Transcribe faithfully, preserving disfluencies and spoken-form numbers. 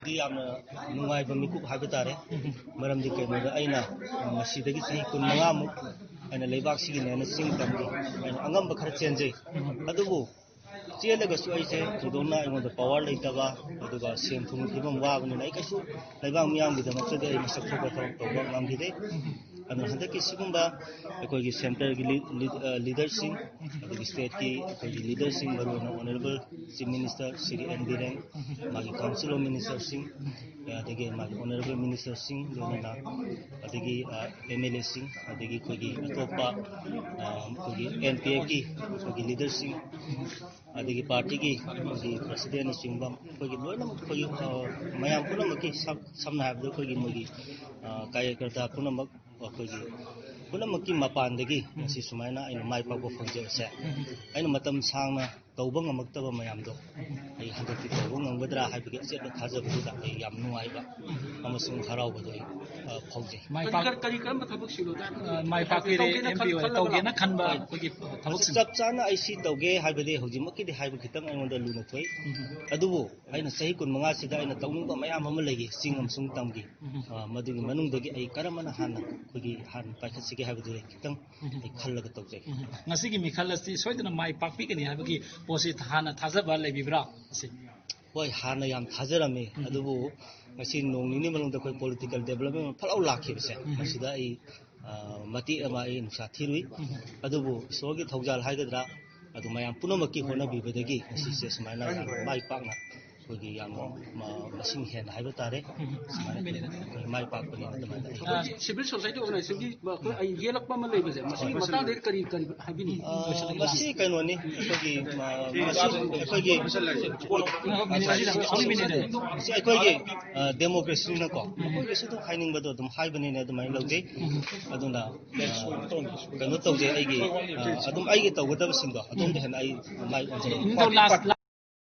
ꯌꯥꯝꯅ ꯅꯨꯡꯉꯥꯏꯕ ꯃꯤꯀꯨꯞ ꯍꯥꯏꯕ ꯇꯥꯔꯦ꯫ ꯃꯔꯝꯗꯤ ꯀꯩꯅꯣꯗ ꯑꯩꯅ ꯃꯁꯤꯗꯒꯤ ꯆꯍꯤ ꯀꯨꯟꯃꯉꯥꯃꯨꯛ ꯑꯩꯅ ꯂꯩꯕꯥꯛꯁꯤꯒꯤꯅꯦꯅ ꯆꯤꯡ ꯇꯝꯒꯤ ꯑꯩꯅ ꯑꯉꯝꯕ ꯈꯔ ꯆꯦꯟꯖꯩ꯫ ꯑꯗꯨꯕꯨ ꯆꯦꯜꯂꯒꯁꯨ ꯑꯩꯁꯦ ꯊꯣꯏꯗꯣꯛꯅ ꯑꯩꯉꯣꯟꯗ ꯄꯋꯥꯔ ꯂꯩꯇꯕ, ꯑꯗꯨꯒ ꯁꯦꯟ ꯊꯨꯝꯒꯤ ꯐꯤꯕꯝ ꯋꯥꯕꯅꯤꯅ ꯑꯩ ꯀꯩꯁꯨ ꯂꯩꯕꯥꯛ ꯃꯤꯌꯥꯝꯒꯤꯗꯃꯛꯇꯗꯤ ꯑꯩ ꯃꯁꯛ ꯊꯣꯛꯄ ꯊꯕꯛ ꯇꯧꯕ ꯉꯝꯈꯤꯗꯦ꯫ ꯑꯗꯨꯅ ꯍꯟꯗꯛꯀꯤ ꯁꯤꯒꯨꯝꯕ ꯑꯩꯈꯣꯏꯒꯤ ꯁꯦꯟꯇꯔꯒꯤ ꯂꯤ-, ꯂꯤ-, ꯑ, ꯂꯤꯗꯔꯁꯤꯡ, ꯑꯗꯒꯤ ꯁ꯭ꯇꯦꯠꯀꯤ ꯑꯩꯈꯣꯏꯒꯤ ꯂꯤꯗꯔꯁꯤꯡ, ꯃꯔꯨꯑꯣꯏꯅ honourable chief minister Shri N Biren, ꯃꯥꯒꯤ ꯀꯥꯎꯟꯁꯤꯜ ꯑꯣꯐ ꯃꯤꯅꯤꯁꯇꯔꯁꯤꯡ, ꯑꯗꯒꯤ ꯃꯥꯒꯤ ꯑꯣꯅꯔꯦꯕꯜ ꯃꯤꯅꯤꯁꯇꯔꯁꯤꯡ, ꯂꯣꯏꯅꯅ ꯑꯗꯒꯤ ꯑꯦꯝ ꯑꯦꯜ ꯑꯦꯁꯤꯡ, ꯑꯗꯒꯤ ꯑꯩꯈꯣꯏꯒꯤ ꯑꯇꯣꯞꯄ, ꯑ, ꯑꯩꯈꯣꯏꯒꯤ ꯑꯦꯟ ꯄꯤ ꯑꯦꯐꯀꯤ ꯑꯩꯈꯣꯏꯒꯤ ꯂꯤꯗꯔꯁꯤꯡ, ꯑꯗꯒꯤ ꯄꯥꯔꯇꯤꯒꯤ ꯑꯩꯈꯣꯏꯒꯤ ꯄ꯭ꯔꯁꯤꯗꯦꯟꯅꯆꯤꯡꯕ ꯑꯩꯈꯣꯏꯒꯤ ꯂꯣꯏꯅꯃꯛ ꯑꯩꯈꯣꯏꯒꯤ, ꯑ, ꯃꯌꯥꯝ ꯄꯨꯝꯅꯃꯛꯀꯤ ꯁꯝ-, ꯁꯝꯅ ꯍꯥꯏꯔꯕꯗ ꯑꯩꯈꯣꯏꯒꯤ ꯃꯣꯏꯒꯤ, ꯑ, ꯀꯥꯔꯌꯀꯔꯇꯥ ꯄꯨꯝꯅꯃꯛ ꯑꯩꯈꯣꯏꯒꯤ ꯄꯨꯝꯅꯃꯛꯀꯤ ꯃꯄꯥꯟꯗꯒꯤ ꯉꯁꯤ ꯁꯨꯃꯥꯏꯅ ꯑꯩꯅ ꯃꯥꯏ ꯄꯥꯛꯄ ꯐꯪꯖꯕꯁꯦ, ꯑꯩꯅ ꯃꯇꯝ ꯁꯥꯡꯅ ꯇꯧꯕ ꯉꯝꯃꯛꯇꯕ ꯃꯌꯥꯝꯗꯣ ꯑꯩ ꯍꯟꯗꯛꯇꯤ ꯇꯧꯕ ꯉꯝꯒꯗ꯭ꯔꯥ ꯍꯥꯏꯕꯒꯤ ꯑꯆꯦꯠꯄ ꯊꯥꯖꯕꯗꯨꯗ ꯑꯩ ꯌꯥꯝ ꯅꯨꯡꯉꯥꯏꯕ ꯑꯃꯁꯨꯡ ꯍꯔꯥꯎꯕꯗꯣ ꯑꯩ, ꯑ, ꯐꯥꯎꯖꯩ꯫ ꯃꯥꯏ ꯀꯔꯤ ꯄꯥꯛ-, ꯀꯔꯤ, ꯀꯔꯤ, ꯀꯔꯝꯕ ꯊꯕꯛꯁꯤꯡꯅꯣ? ꯑ, ꯃꯥꯏ ꯄꯥꯛꯄꯤꯔꯦ, ꯇꯧꯒꯦꯅ ꯑꯦꯝ ꯄꯤ ꯑꯣꯏꯅ ꯈꯜꯂꯕ꯭ꯔꯣ? ꯇꯧꯒꯦꯅ ꯈꯟꯕ ꯑꯩꯈꯣꯏꯒꯤ ꯊꯕꯛꯁꯤꯡ꯫ ꯆꯞ ꯆꯥꯅ ꯑꯩ ꯁꯤ ꯇꯧꯒꯦ ꯍꯥꯏꯕꯗꯤ ꯍꯧꯖꯤꯛꯃꯛꯀꯤꯗꯤ ꯍꯥꯏꯕ ꯈꯤꯇꯪ ꯑꯩꯉꯣꯟꯗ ꯂꯨꯅ ꯊꯣꯛꯏ꯫ ꯎꯝ꯫ ꯑꯗꯨꯕꯨ ꯑꯩꯅ ꯆꯍꯤ ꯀꯨꯟꯃꯉꯥꯁꯤꯗ ꯑꯩꯅ ꯇꯧꯅꯤꯡꯕ ꯃꯌꯥꯝ ꯑꯃ ꯂꯩꯔꯤ, ꯆꯤꯡ ꯑꯃꯁꯨꯡ ꯇꯝꯒꯤ꯫ ꯎꯝ꯫ ꯑ, ꯃꯗꯨꯒꯤ ꯃꯅꯨꯡꯗꯒꯤ ꯑꯩ ꯀꯔꯝꯕꯅ ꯍꯥꯟꯅ ꯑꯩꯈꯣꯏꯒꯤ ꯍꯥꯟꯅ ꯄꯥꯏꯈꯠꯁꯤꯒꯦ ꯍꯥꯏꯕꯗꯨ ꯈꯤꯇꯪ ꯎꯝ꯫ ꯑꯩ ꯈꯜꯂꯒ ꯇꯧꯖꯒꯦ꯫ ꯎꯝ꯫ ꯉꯁꯤꯒꯤ ꯃꯤꯈꯜ ꯑꯁꯤ ꯁꯣꯏꯗꯅ ꯃꯥꯏ ꯄꯥꯛꯄꯤꯒꯅꯤ ꯍꯥꯏꯕꯒꯤ ꯄꯣꯠꯁꯤ ꯍꯥꯟꯅ ꯊꯥꯖꯕ ꯂꯩꯕꯤꯕ꯭ꯔꯥ? ꯑꯁꯤ꯫ ꯍꯣꯏ, ꯍꯥꯟꯅ ꯌꯥꯝ ꯊꯥꯖꯔꯝꯃꯤ, ꯎꯝ꯫ ꯑꯗꯨꯕꯨ ꯉꯁꯤ ꯅꯣꯡ ꯅꯤꯅꯤ ꯃꯅꯨꯡꯗ ꯑꯩꯈꯣꯏ ꯄꯣꯂꯤꯇꯤꯀꯦꯜ ꯗꯦꯕꯂꯞꯃꯦꯟ ꯐꯠ ꯂꯥꯎ ꯂꯥꯛꯈꯤꯕꯁꯦ, ꯎꯝ꯫ ꯃꯁꯤꯗ ꯑꯩ, ꯑ, ꯃꯇꯦꯛ ꯑꯃ ꯑꯩ ꯅꯨꯡꯁꯥ ꯊꯤꯔꯨꯏ꯫ ꯎꯝ꯫ ꯑꯗꯨꯕꯨ ꯏꯁꯣꯔꯒꯤ ꯊꯧꯖꯥꯜ ꯍꯥꯏꯒꯗ꯭ꯔꯥ, ꯑꯗꯨ ꯃꯌꯥꯝ ꯄꯨꯝꯅꯃꯛꯀꯤ ꯍꯣꯠꯅꯕꯤꯕꯗꯒꯤ ꯉꯁꯤꯁꯦ ꯁꯨꯃꯥꯏꯅ ꯌꯥꯝꯅ ꯃꯥꯏ ꯄꯥꯛꯅ ꯑꯩꯈꯣꯏꯒꯤ ꯌꯥꯝꯅ ꯃ-, ꯃꯁꯤꯡ ꯍꯦꯟꯅ ꯍꯥꯏꯕ ꯇꯥꯔꯦ, ꯁꯨꯃꯥꯏꯅ ꯑꯩꯈꯣꯏ ꯃꯥꯏ ꯄꯥꯛꯄꯅꯦꯅ ꯑꯗꯨꯃꯥꯏꯅ ꯑꯩ ꯑ, ꯍꯥꯏꯖꯒꯦ꯫ ꯁꯤꯚꯤꯜ ꯁꯣꯁꯥꯏꯇꯤ ꯑꯣꯔꯒꯅꯥꯏꯖꯦꯁꯟꯒꯤ ꯑꯩꯈꯣꯏ ꯑꯩ ꯌꯦꯛꯂꯛꯄ ꯑꯃ ꯂꯩꯕꯁꯦ, ꯃꯁꯤꯒꯤ ꯃꯇꯥꯡꯗ ꯀꯔꯤ, ꯀꯔꯤ ꯍꯥꯏꯕꯤꯅꯤꯡꯉꯤ? ꯑ, ꯃꯁꯤ ꯀꯩꯅꯣꯅꯤ, ꯑꯩꯈꯣꯏꯒꯤ, ꯑ, ꯃꯁꯤ ꯑꯩꯈꯣꯏꯒꯤ, ꯃꯤꯅꯤꯠ ꯑꯅꯤꯗ, ꯑꯅꯤ ꯃꯤꯅꯤꯠ ꯑꯅꯤ꯫ ꯃꯁꯤ ꯑꯩꯈꯣꯏꯒꯤ, ꯑ, ꯗꯦꯃꯣꯀ꯭ꯔꯦꯁꯤꯅꯀꯣ, ꯑꯩꯈꯣꯏꯒꯤꯁꯨ ꯑꯗꯨꯝ ꯍꯥꯏꯅꯤꯡꯕꯗꯣ ꯑꯗꯨꯝ ꯍꯥꯏꯕꯅꯤꯅ ꯑꯗꯨꯃꯥꯏꯅ ꯂꯧꯖꯩ꯫ ꯑꯗꯨꯅ, ꯑ, ꯀꯩꯅꯣ ꯇꯧꯖꯩ, ꯑꯩꯒꯤ, ꯑ, ꯑꯗꯨꯝ ꯑꯩꯒꯤ ꯇꯧꯒꯗꯕꯁꯤꯡꯗꯣ ꯑꯗꯣꯝꯗ ꯍꯦꯟꯅ ꯑꯩ ꯃꯥꯏ ꯑꯣꯟꯖꯩ꯫ ꯏꯕꯨꯡꯗꯣ, ꯂꯥꯁ,